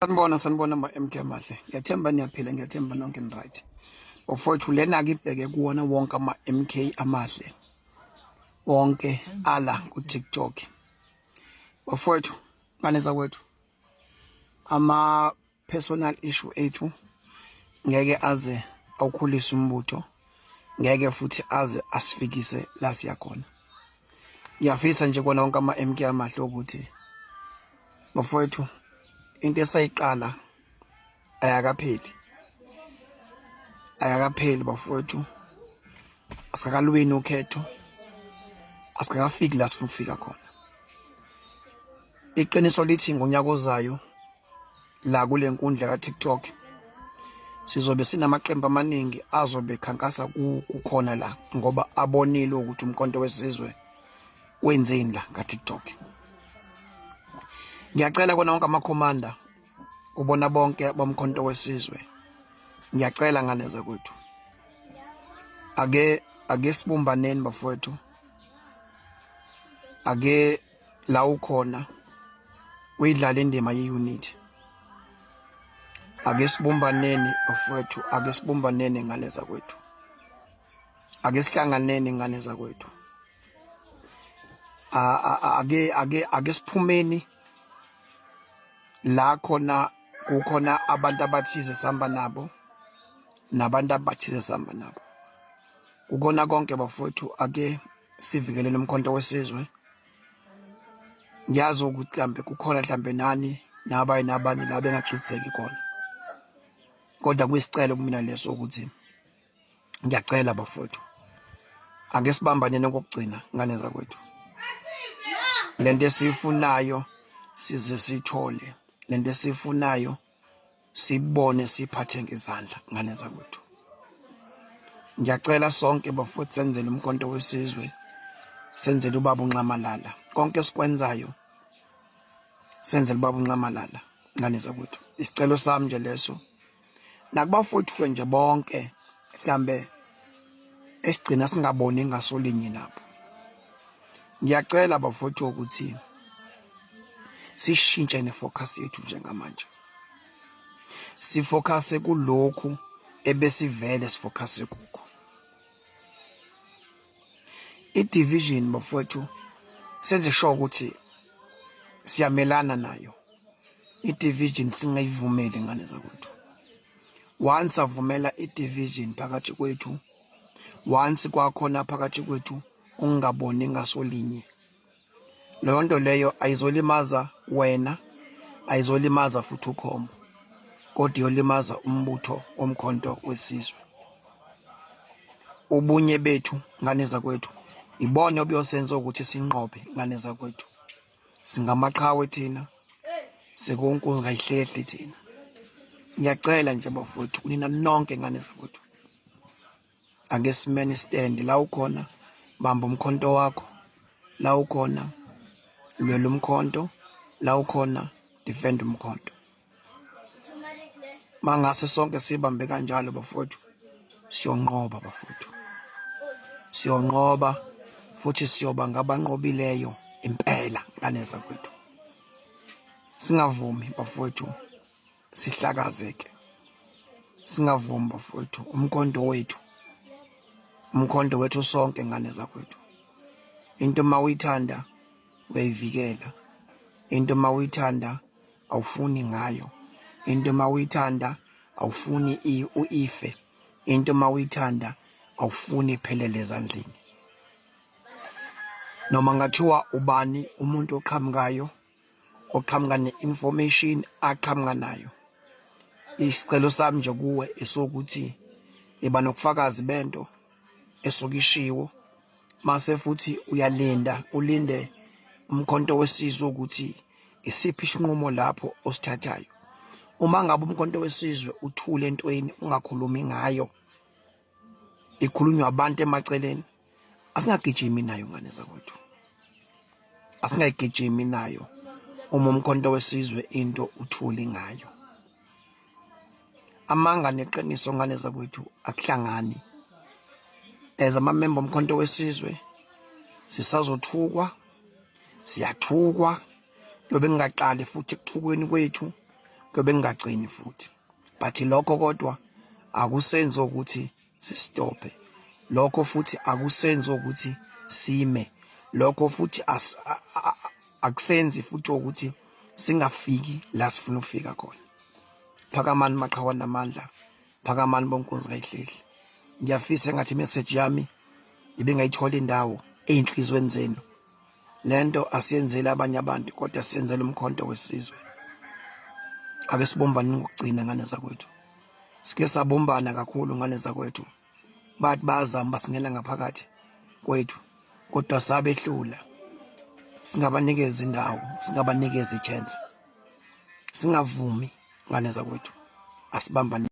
Sanibona, sanibona ma-MK amahle. Ngiyathemba niyaphila, ngiyathemba nonke ni-right. Bafowethu, lena-ke ibheke kuwona wonke ama-MK amahle. Wonke ala ku-TikTok. Bafowethu, ngane zakwethu, ama-personal issue ethu ngeke aze awukhulise umbutho, ngeke futhi aze asifikise la siya khona. Ngiyafisa nje kona wonke ama-MK amahle ukuthi bafowethu, into esayiqala ayakapheli, ayakapheli bafowethu. Asikakalwini ukhetho, asikakafiki la sifuna ukufika khona. Iqiniso lithi ngonyaka ozayo la kule nkundla ka-TikTok sizobe sinamaqembu amaningi azobe khankasa kukhona la, ngoba abonile ukuthi uMkhonto weSizwe wenzeni la ka-TikTok. Ngiyacela kona wonke amakhomanda, ubona bonke boMkhonto weSizwe, ngiyacela ngane zakwethu, ake sibumbaneni bafowethu, ake la ukhona uyidlala indima ye-unity. Ake sibumbaneni bafowethu, ake sibumbaneni ngane zakwethu, ake sihlanganeni ngane zakwethu, ake siphumeni la khona kukhona abantu abathize sihamba nabo nabantu abathize sihamba nabo. Kukona konke bafowethu, ake sivikelele uMkhonto weSizwe. Ngiyazi ukuthi mhlambe kukhona mhlambe nani nabanye nabanye la bengagculiseki khona, kodwa kuyisicelo kumina leso ukuthi ngiyacela bafowethu, ake sibambaneni okokugcina ngane zakwethu. Lento esiyifunayo size sithole, lento esiyifunayo sibone, siphathe ngezandla ngane zakwethu. Ngiyacela sonke bafowethu, senzele uMkhonto weSizwe, senzele ubaba uNxamalala. Konke esikwenzayo senzele ubaba uNxamalala ngane zakwethu. Isicelo sami nje leso, nakubafowethu nje bonke mhlambe esigcina singaboni ngasolinye nabo. Ngiyacela bafowethu ukuthi sishintshe nefocus yethu njengamanje, sifocuse kulokhu ebesivele sifocuse kukho. I-division bafowethu, senze sure ukuthi siyamelana nayo i-division, singayivumeli ngane zakwethu. Once avumela i-division phakathi kwethu, once kwakhona phakathi kwethu ungaboni ngasolinye, leyo nto leyo ayizolimaza wena, ayizolimaza futhi ukhomo, kodwa iyolimaza umbutho woMkhonto weSizwe. Ubunye bethu ngane zakwethu ibone obuyosenza ukuthi sinqobe ngane zakwethu. Singamaqhawe thina, sekonkunzi ngayihlehli thina. Ngiyacela nje bafowethu, kunina nonke ngane zakwethu, ake simene stand la ukhona, bamba umkhonto wakho la ukhona, lwela umkhonto la ukhona, defend umkhonto. Mangase sonke sibambe kanjalo bafowethu, siyonqoba bafowethu, siyonqoba futhi siyoba ngabanqobileyo impela ngane zakwethu. Singavumi bafowethu sihlakazeke, singavumi bafowethu. Umkhonto wethu, umkhonto wethu sonke ngane zakwethu. Into uma uyithanda uyayivikela, into uma uyithanda awufuni ngayo, into uma uyithanda awufuni uife, into uma uyithanda awufuni iphelele ezandleni. Noma ngathiwa ubani umuntu oqhamukayo, oqhamuka ne-information aqhamuka nayo, isicelo sami nje kuwe esokuthi iba nobufakazi bento esuke ishiwo, mase futhi uyalinda, ulinde uMkhonto weSizwe ukuthi isiphi isinqumo lapho osithathayo. Uma ngabe uMkhonto weSizwe uthule entweni, ungakhulumi ngayo, ikhulunywa abantu emaceleni, asingagijimi nayo ngane zakwethu, asingayigijimi nayo uma uMkhonto weSizwe into uthule ngayo. Amanga neqiniso ngane zakwethu akuhlangani. As amamemba oMkhonto weSizwe sisazothukwa, siyathukwa, yobe ngingaqali futhi ekuthukweni kwethu. Kuyobe kungagcini futhi, but lokho kodwa akusenzi ukuthi sistophe lokho, futhi akusenzi ukuthi sime lokho, futhi akusenzi futhi ukuthi singafiki la sifuna ukufika khona. Phakamani maqhawe namandla, phakamani bonkunzi kayihlehli. Ngiyafisa engathi imessage yami ibingayithola indawo ey'nhliziyweni zenu. Lento asiyenzeli abanye abantu, kodwa siyenzela umkhonto wesizwe. Ake sibumbane ngokugcina, ngane zakwethu. Sike sabumbana kakhulu, ngane zakwethu. Bathi bayazama basingena ngaphakathi kwethu, kodwa sabehlula. Singabanikeza indawo, singabanikeza ichance, singavumi, ngane zakwethu. Asibambane.